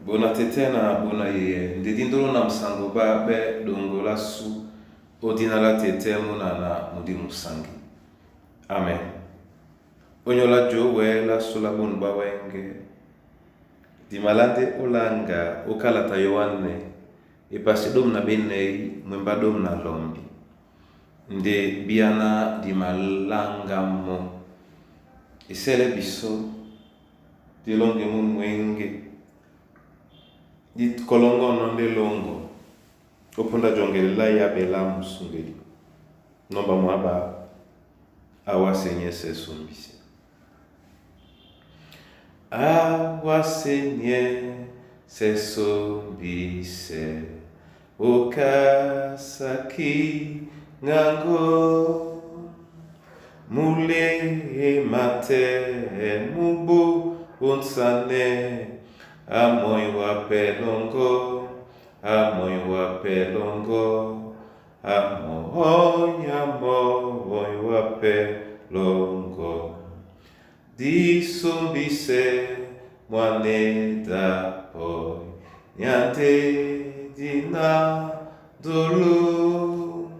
Bona tete na bona yeye nde dindolo na musango ba be dongola su odina la tete munana mudi musangi. Amen. Onyola jo we la sula bunu ba wenge. Dimalande olanga okalata Yohane epasi dom na benei mwemba dom na lombi. Nde biana dimalanga mo. Esele biso dilonge mu mwenge. Dikolongo nonde longo. Opunda jongelela ya bela musungeli. Nomba mwaba awa senye se sumbise. Awa senye se sumbise. Okasaki ngango. Mule mate mubu unsane. Amoy wa pelongo. Amoy wa pelongo. Amoy amoy wa pelongo. Disumbise mwane da poi. Nyante dina dolo.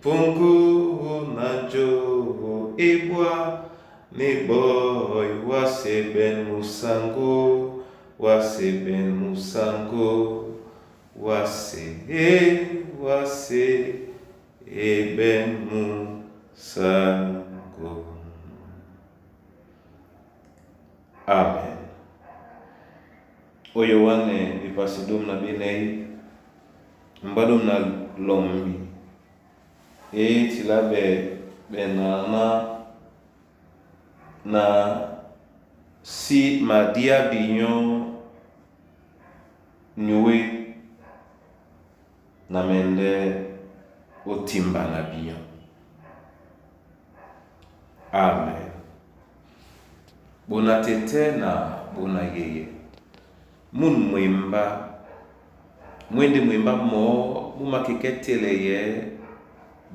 Pungu na jo ebwa ne boy waseben musango waseben musango wase wase eben musango. Amen. Oyo wane bipasidum na binei mbadum na lombi e tila be benana na si madia binyo nyuwe na mende otimba na binyo. Amen. Bona tete na bona yeye. Mun mwemba mwende mwemba mo mumakeketele ye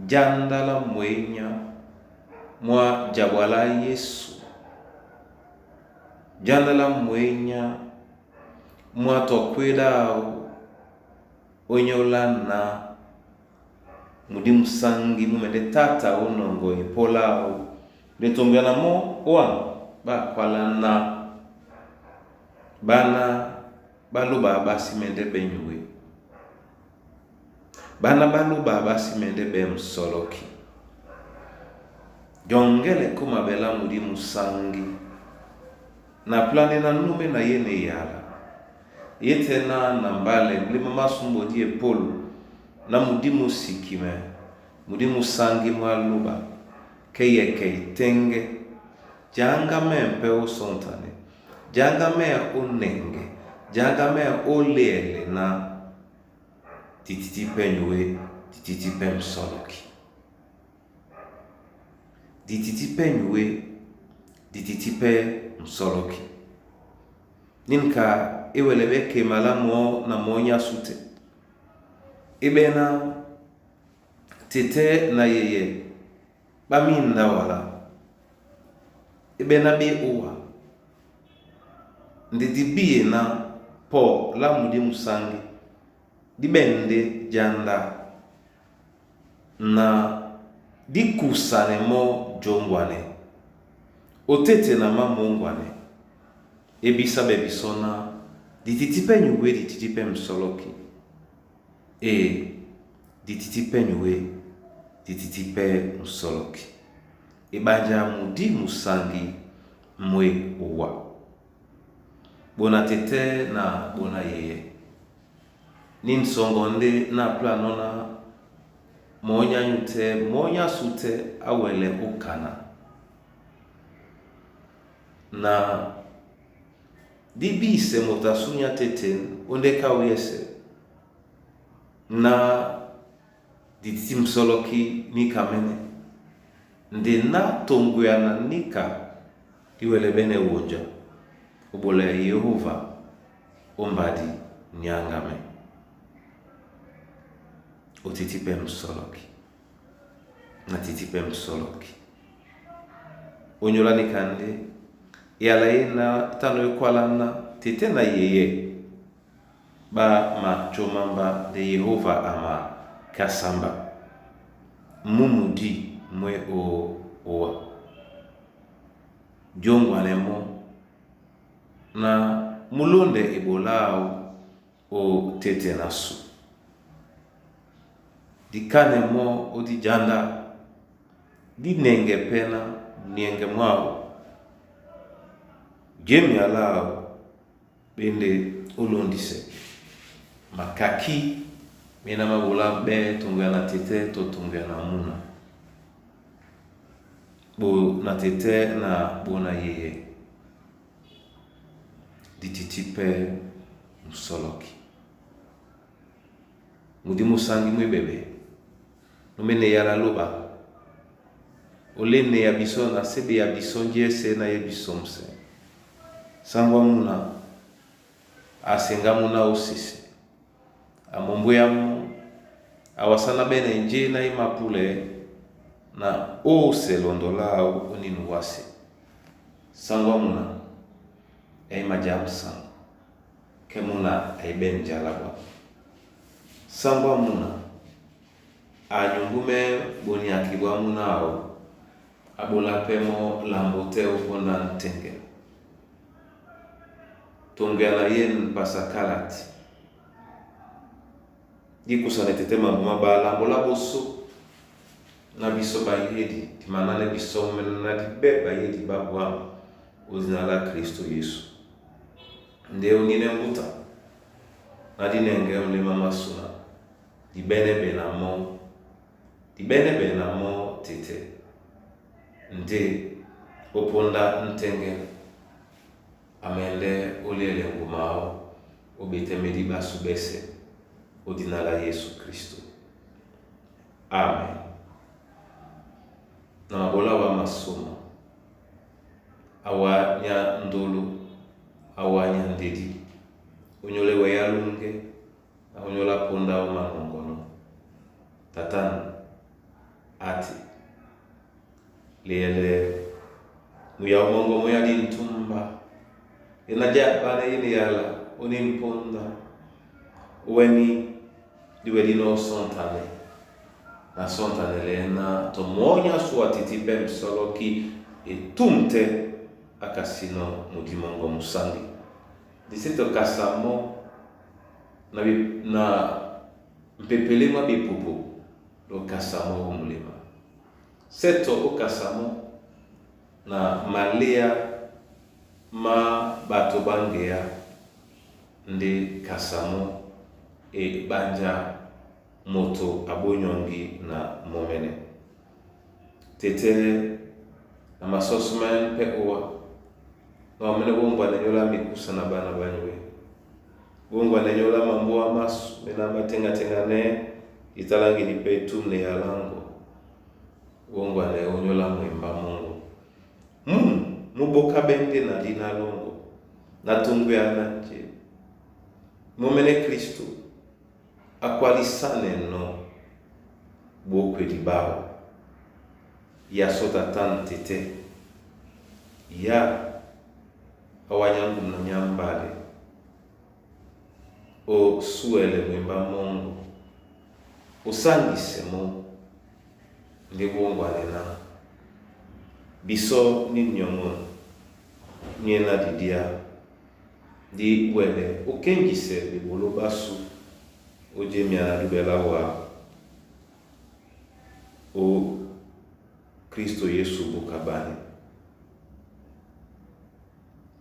jandala mwenya mwa jabwala Yesu. Jandala mwenya mwa tokweda onyola na mudi musangi mumende tata onongo epola o ndetombia mo oa bakwala na bana baloba basi mende benyuwe bana baloba basi mende be msoloki jongele koma bela mudi musangi na plane na nume na ye ne yala yete na na mbale mlima masumbo die polo na mudi musikime mudi musangi mwa keye keitenge janga mempe osontane janga me onenge janga me olele na tititi penyuwe tititi pe msoloki dititi penyuwe dititi pe msoloki ninka ewelebe kemala mo na monya sute ebena tete na yeye baminda wala ebena be owa ndidi biye na po la mudi musangi dibende janda na dikusane mo jongwane otete na ma mongwane ebisa bebisona dititi pe nyuwe dititi pe msoloki e dititi pe nyuwe dititi pe msoloki ebanja mudi musangi mwe owa bona tete na bona yeye ni nsongo nde na plano na monya nyute monya sute awele ukana na dibise motasunya tete onde kauyese na dititi msoloki nika mene nde na tongoya nika iwele bene wonja obola ya Yehova ombadi nyangame otiti pe msoloki na titi pe msoloki onyola nika nde yala ye na tano ekwala na tete na yeye ɓá majômamba nde Yehova a makasamba mu mudi mwé o owa. Dyóŋgwanɛ mɔ́ na múlóndɛ eɓoló áō ó tete na su. Dikánɛ mɔ́ ó dijanda, dí nɛŋgɛ pɛ́ ná muniɛŋgɛ mwáō, jemia láō ɓé ndé ó lóndisɛ makaki méná má ɓolá ɓɛ́ toŋgoya na tetɛ́ tɔ toŋgoya na múna. Ɓo na tetɛ́ na ɓo na yeyɛ dí tití pɛ́ musɔlɔki. Mudi musangi mwé ɓɛɓɛ, nú mɛ́nɛ́ eyala lóɓa, oléne ya bisɔ na sebe ya bisɔ njɛ́sɛ̄ ná yé bisɔmsɛ. Sáŋgó á múna, a seŋgá múna ó sese, a mombwéá mɔ́, a wasáná ɓɛ́nɛ njé ná í mapúlɛɛ́ na ósɛ lɔndɔ láō ó nínú wásē. Sáŋgó á múna, a í maja musaŋgɔ, kɛ́ múna a íɓɛ́ njala ɓwá. Sáŋgó á múna, a nyuŋgúmɛ́ boniaki ɓwá múna áō, á ɓolá pɛ́ mɔ́ lambo tɛ́ ó póndá ŋ́tɛŋgɛ. Toŋgoya na yêne pasa kálati. Díkusanɛ tetɛ́ mambo má ɓáá lambo lá ɓosó ná bisɔ ɓá yédi di manánɛ́ bisɔ mɛ́nɛ́ ná díɓɛ́ ɓayédi ɓá bwâm ó dina lá Kristo Yésu. Ndé onínɛ́ mbúta ná dí nɛŋgɛ́ muléma másū ná di ɓɛ́nɛ́ ɓɛ na mɔ́, di ɓɛ́nɛ́ ɓɛ na mɔ́ tetɛ́ ndé ó póndá ŋ́tɛ́ŋgɛn a mɛndɛ́ ó liɛlɛ ŋguma áō ó ɓetɛ́ médi ɓásū ɓɛ́sɛ̄ ó dina lá Yésu Kristo. Amen. Na maɓoló awá masôma, awá nyá ndolo, awá nyá ndedi, ónyólá ewɛyá lúŋgɛ́, na ónyólá póndá ó manɔŋgɔnɔ́. Tatan ati leyɛlɛ muyáo mɔŋgɔ mú yá di ntúmba ena já ɓánɛ́ yé neyala ó ní mpóndá ówɛní díwɛ dínɔ̄ sɔ́ntanɛ na sɔ́ntanɛ lɛ́ ná tɔ mɔ́ nyásû a tití pɛ́ musɔlɔ́ki etûm tɛ́ á kasínɔ̄ mudi mɔŋgɔ musangi. Di sí tɔ kasa mɔ́ na, na mpepele mwá bepopo ló kasa mɔ́ ó muléma. Sɛ́tɔ ó kasa mɔ́ na maléá má bato ɓá ŋgeá ndé kasa mɔ́ e ɓánjá moto a bónyɔŋgi na mɔ́mɛ́nɛ́. Tetɛ́ na masɔ́súmɛ́nɛ́ pɛ́ ówá, na wamɛ́nɛ́ wóŋgwanɛ nyóla mikusa na ɓána ɓá nyuê. Wóŋgwanɛ nyóla mambóa másu méná má teŋateŋanɛ́ ditáláŋgini pɛ́ etûm na eyaláŋgo. Wóŋgwanɛ ónyóla mwemba mɔ́ŋgɔ. Munu mú bóká ɓɛ́ ndé na dína lɔ́ŋgɔ, na toŋgoya na nje. Mɔ́mɛ́nɛ́ Kristo á kwálísánɛ́ nɔ́ ɓókwedi ɓáō. Ya sɔ́ tatan tetɛ́, ya á wá nyá ŋgum na nyá mbálɛ ó súɛlɛ mwembá mɔ́ŋgɔ, ó sáŋgisɛ mɔ́ ndé wóŋgwanɛ ná bisɔ ní nyɔŋɔ́n ní e ná didiá dí wɛlɛ ó kéŋgisɛ ɓeɓoló ɓásū ó jemia na dúɓɛ lá wǎ ó Kristo Yésu bóka ɓánɛ.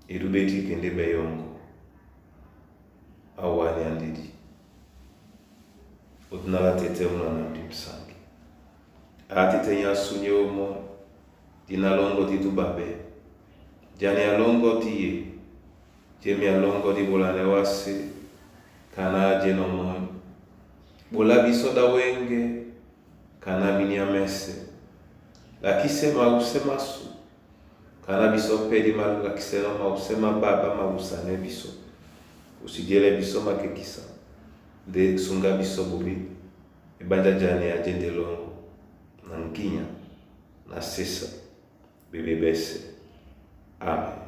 Edúɓɛ́ dí kendé ɓɛ́ yɔ́ŋgɔ, á wá nyá ndedi. Ó dina lá tetɛ́ múna na mudi musangi. A tetɛ́ nyásû nyé ómɔ́, dina lɔ́ŋgɔ́ dí dúɓa ɓɛ́. Jania lɔ́ŋgɔ́ dí ye, jemia lɔ́ŋgɔ́ dí ɓolanɛ wásē, kaná á jénɔ̄ mɔ́ny. Ɓola bisɔ ɗá wɛ́ŋgɛ̄, kaná míniá mɛ́sɛ̄. Lakísɛ́ mawusɛ́ másû, kaná bisɔ pɛ́ dí malakísɛnɔ́ mawusɛ́ mábá ɓá mawusanɛ́ bisɔ. Osídiɛlɛ bisɔ makɛkísa, ndé súŋgá bisɔ ɓobé, e ɓánjá jania a jé ndé lɔ́ŋgɔ́, na ŋgínya, na sésá, ɓebé ɓɛ́sɛ̄. Amen.